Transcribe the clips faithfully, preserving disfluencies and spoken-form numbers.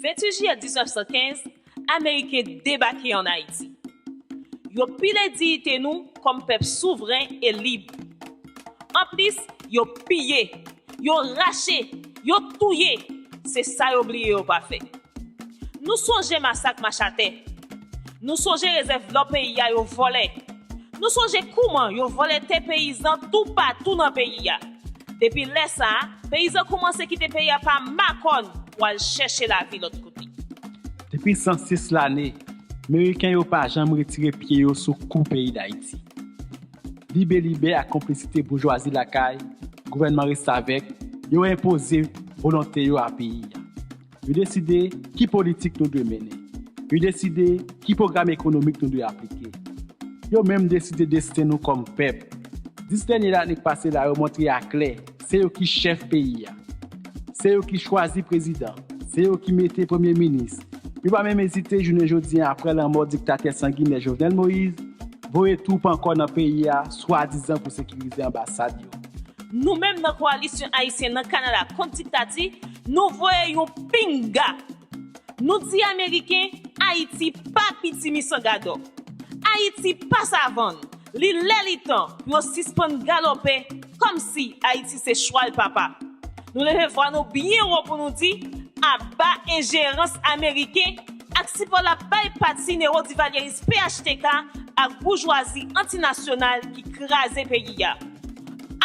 Venntuit jiyè diznèf san kenz, Ameriken debake ann Ayiti. Yo pile diyite nou kòm pèp souvren e lib. Anplis, yo piye, yo rache, yo touye, se sa yo bliye yo pa fè. Nou sonje masak Machatè. Nou sonje rezèv lò peyi a yo vòlè. Nou sonje kouman yo vòlè tè peyizan toupatou nan peyi a. Depi lè sa a, peyizan kòmanse kite peyi a pa makòn pou al chèche lavi lòt kote. Depi san sis lane, Meriken yo pa janm retire pye yo sou kou peyi Dayiti. Libelibè ak konplisite boujwazi lakay, gouvènman restavèk, yo enpoze volonte yo a peyi a. Yo deside ki politik nou dwe mennen. Yo deside ki pwogram ekonomik nou dwe aplike. Yo menm deside desten nou kòm pèp. Dis dènye lane k pase la yo montre aklè se yo ki chèf peyi a. Se yo ki chwazi prezidan. Se yo ki mete premye minis. Yo pa menm ezite jounen jodi a, apre lanmò diktatè sanginè Jovenel Moïse, voye twoup ankò nan peyi a swadizan pou sekirize anbasad yo. Nou menm nan Kowalisyon Ayisyen nan Kanada kont diktati, nou voye yon pinga. Nou di Ameriken, Ayiti pa piti misangadò. Ayiti pa savann. Li lè li tan pou yo sispann galòpe kòmsi Ayiti se chwal papa. Nou leve vwa nou byen wo pou nou di, aba enjerans Ameriken ak sipò l ap bay pati newo-divalyeris P H T K ak boujwazi antinasyonal ki kraze peyi a.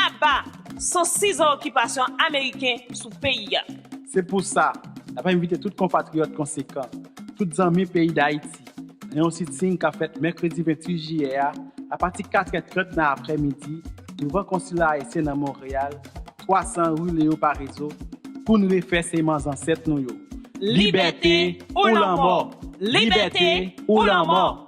Aba san sizan okipasyon Ameriken sou peyi a. Se pou sa, n ap envite tout konpatriyòt konsekan, tout zanmi peyi Dayiti, nan yon siting k ap fèt mèkredi venntuit jiyè a, apati katrè trant nan aprèmidi, douvan Konsila Ayisyen nan Monreyal, twa san ri Leo Parezo, pou n refè seman zansèt nou yo. Libète ou lanmò! Libète ou lanmò!